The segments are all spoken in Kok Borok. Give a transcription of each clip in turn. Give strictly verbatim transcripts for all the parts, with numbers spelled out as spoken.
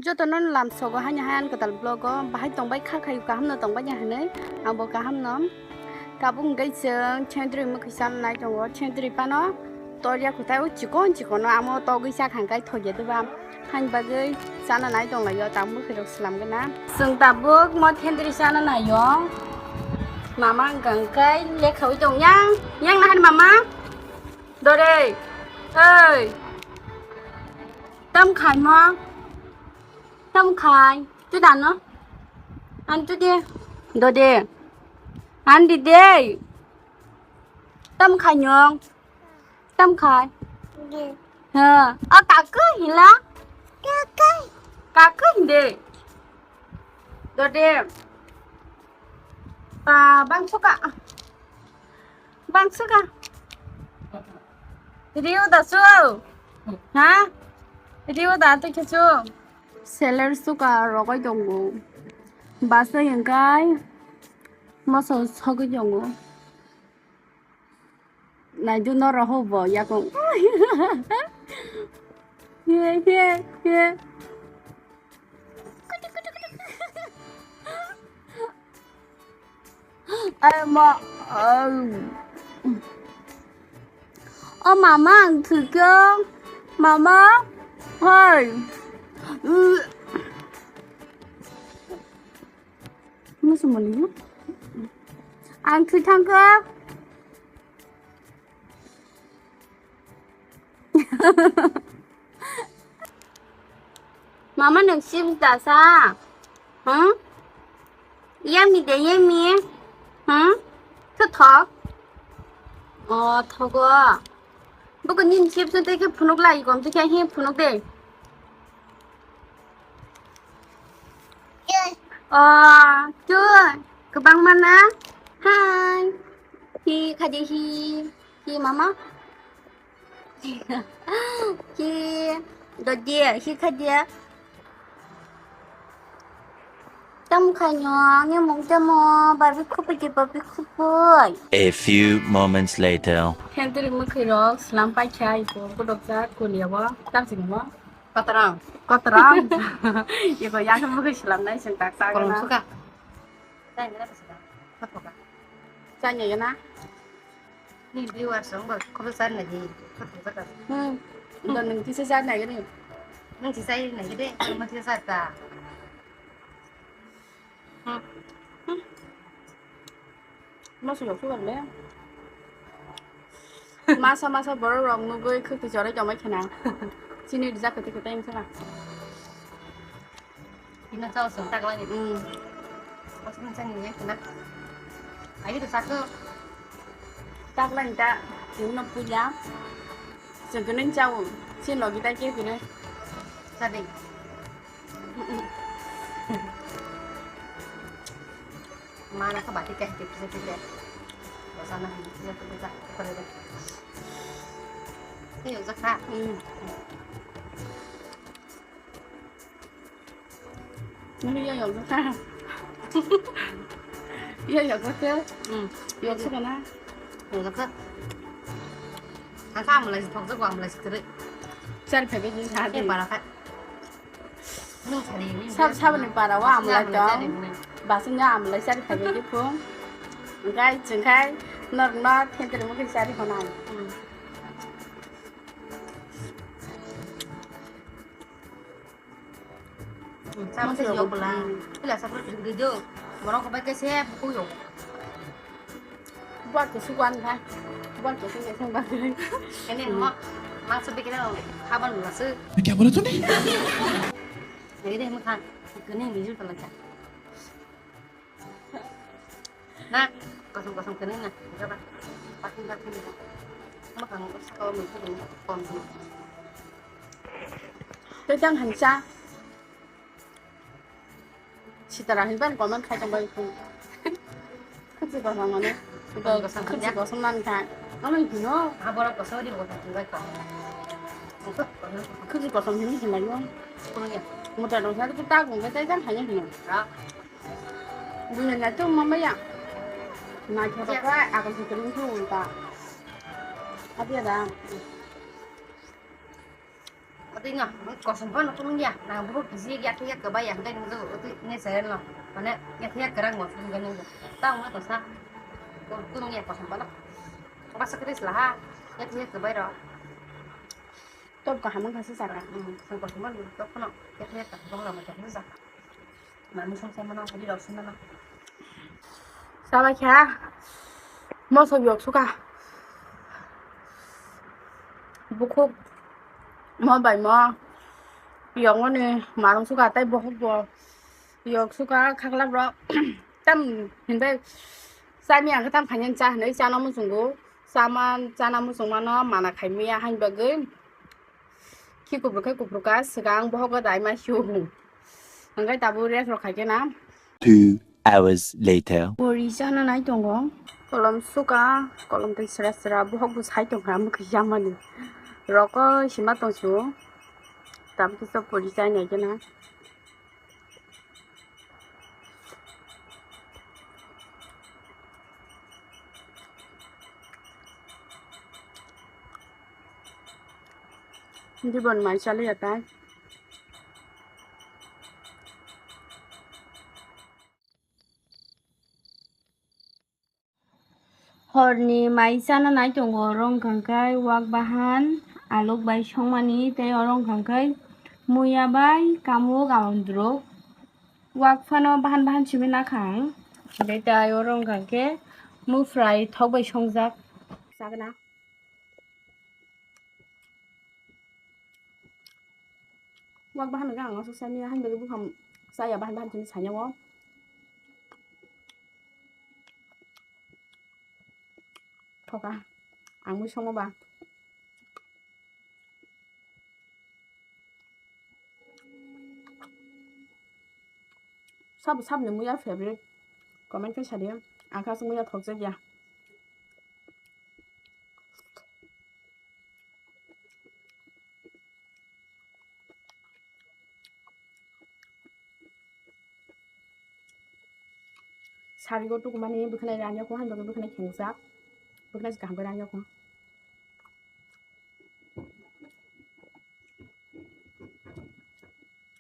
Jotono lamsogo haino hai ani kwtal vlog o bahai tongbai kha khayu kaham no tongbai ya hinwi ang bo kaham no. Tabuk hwnkhe chwng Chhendri mwkhwi chana nai tongo, Chhendri phano torya kwtai o chikon chikon no amo togwi cha khang kai thokya diba. Haini bagwi chana nai tonglaio, tabuk mwkhwirok swlam gana. Chwng tabuk mo Chhendri chana naio. Mama hwnkha hwnkhe lekhaui tong yang, yang nahar mama. Dore, oi. Tam khai mo? Tam khai. Tu dano. An tu de. Do de. An di de. Tam khai nyong. Tam khai. Ha. A ka ka hila. Ka ka. Ka ka hinde. Do de. Pa bang suka. Bang suka. Rio da su. Ha? Rio da tu ke su. Seller suka rogoi tongo. Basa yang kai. Masa sogoi tongo. Naidu no roho bo yakung. Ye, ye, ye. Ay, ma, ay. O mama, ang thwikhe. Mama, hoi. Musu mani. Ang thwi thangkhe. Mama nwng chips dasa? Hmm? Yummy de yummy. Hmm? Thothok. O thogo. Buku nini chips no tei khe phunuk lai gom tei khe phunuk de. O tu kwbangma na. Hi. Hi khaidi hi. Hi mama. Hi. Dodi hi khaidi. Tam khaino ani mung tamo barbi khupui ki barbi khupui. A few moments later. Hentri mwkhwi rok slam pai kha ipo kodok jak kulia bo tam sini mo. Kotorong. Kotorong. Iko yang ke mukhe selam nai sing tak tak. Kolom suka. Chanya ya na. Ni viewers ang ba khulu san lagi. Kotorong suka. Hmm. Udah nang tisa san lagi ni. Nang tisa lagi de. Nang tisa ta. Masa yok sugar le. Masa masa borok rok nugui khwtwi chorwi tongbai khena. Chini rijak kwtwi kwtwi wngkha na. Ino chao song tak lani. Hmm. Masa masa ni ya khena. Ayo to sako. Tak lani ta. Ino puja. Segening chao. Sin logi ta ke kene. Sadi. Mana ka bati keh keh keh keh. Bosana keh keh keh keh keh. Ini udah kah? Hmm. Ini ya udah kah? Iya ya kah? Hmm. Ya udah kah? Ya udah kah? Angka amulai si thokjak, amulai si kwrwi. Chari phaibai di sa de. Para kha. Sab sabni para o amulai tong. Basing no amulai chari phaibai di phung. Hwnkhe chwngkhai norok no thentwrwngmo khe chari phonai. Sama se yok bela. Pila sa pura video. Morong ko bai ke se buku yok. Buat ke sukan kha. Buat ke sing ke sing ba. Ini mo, maksud bikin apa? Kapan masuk? Kya bola tune? Ini deh makan. Ini mijil pala cha. Na, kosong kosong kene na. Coba. Pakai pakai. Makan kau mau kau. Tejang hancha. Sitara hinban comment khai tong bai. Khwtwi kosom mane. Khwtwi kosom ya. Khwtwi kosom nan khai. Ano hino. Ha borok kosom di kosom bai ko. Khwtwi kosom hino hinlai yo. Kono ya. Mota dong sa ta gong ta jang hanya hino. Ha. Bunya na tu mama ya. Na choro ka akan si kering tu ta. Abi ada. Twi no, kosom phano tung ya, nang buhuk bisi ya, ya kwbai ya, hwnkhe nung twi ne channel no, mane ya kwrang bo tung nung. Ta mo to sa, tung ya kosom phano. Basa kris lah ha, ya kwbai ro. Top kaham wngkha se jaga. Hmm, song kosom phano top phano, ya kwbai ta bong rama ta sa. Mami song sama na, hadi rok sama na. Sabai kha, moso yok suka. Bukhuk mo bai mo yongoni marung suka tei bohok bo yok suka khaklap rok tam hinbai chami ang khe tam khainani cha hinwi chana muchungo chama chana muchungmano mana khaimaya hain bagwi khi kuphur khe kuphur ka swkang bohogo daima hiyo hwnkhai tabuk rest rok khaikhe na. Two hours later. Pori chana nai tongo. Kolom suka, kolom tei sra sra, bohok bo sai tongkha, mukhi yamani. Rokoi sima tongsu. Tam kisa pori chai nai kena. Dibon mai chali atai. Horni mai chana nai tongo, oro wngkha khe wak bahan, aluk bai songmani, tei oro wngkha khe muya bai kamuk amondruk. Wak phano bahan bahan simi nakha ang, tei tai oro wngkha khe mufrai thok bai songjak chakna. Wak bahan hwnkhe ang aswk sani, hain bagwi buphang chaya bahan bahan chini sanya o. Thoka, ang mui songo ba. Sabo sabni muya favorite, comment khe sadi, ang khe aswk muya thokjak ya. Sarigo tukumani bwkhwnai rani yakung, hain bagwi bwkhwnai khengjak, bwkhwnai se kaham khe rani yakung.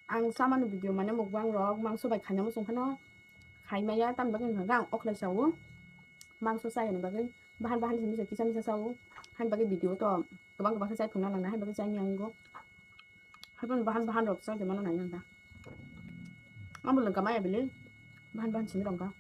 Ang chamani video mane mukbang rok mangso bai khaina muchung phano khaimaya, tamni bagwi hwnkha khe ang okhlai sao. Mangso chayani bagwi bahan bahan simi se kisa misa sao. Hain bagwi video to kwbang kwbang khe chai phunukna nangnai, hain bagwi chai maya wngkha. Haiphano bahan bahan rok chai tongmano nai ang da. Amo lwngkha maya bile bahan bahan simi rok wngkha.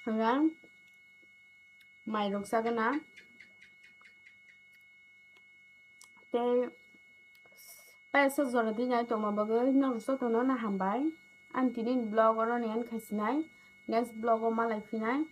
Hwnga mai rok chagana tei paisa jora di nai tongma bagwi norok jotono no hambai. Ang tini vlog oro ni end khaisinai, next vlog o malai phinai.